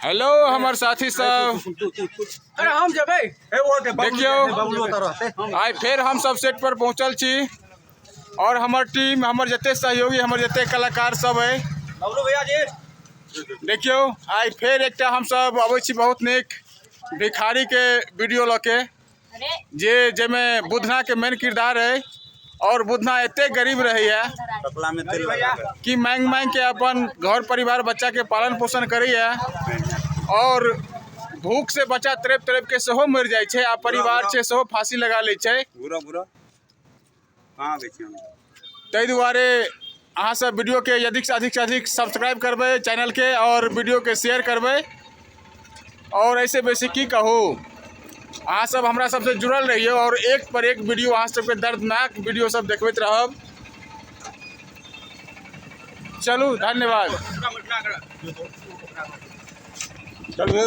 Hello हमर साथी सब। अरे हम जेबै। देखियौ, आइ फेर हम सब सेट पर पहुंचल छी और हमर टीम, हमर जते सहयोगी, हमर जते कलाकार सब है। बबलू भैया जी। देखियौ, आइ फेर एकटा हम सब अबै छी बहुत नीक भिखारी के वीडियो लऽ के, जे जाहिमे बुधना के मेन किरदार है। और बुधना एते गरीब रहैया कपड़ा में तेल लगा के कि मांग मांग के अपन घर परिवार बच्चा के पालन पोषण करैया और भूख से बच्चा तड़प तड़प के सेहो मरि जाइ छै आ परिवार छै सेहो फांसी लगा लै छै। घूरो घूरो कहाँ आबै छी हम? ताहि दुआरे अहाँ सब वीडियो के अधिक से अधिक से अधिक सब्सक्राइब करबै चैनल के और वीडियो के शेयर करबै। और ऐसे बेसी की कहू, अहाँ सब हमरा सबसे जुड़ल रहियौ और एक पर एक वीडियो अहाँ सबके दर्दनाक वीडियो सब देखबैत रहब। चलू, धन्यवाद। चलू।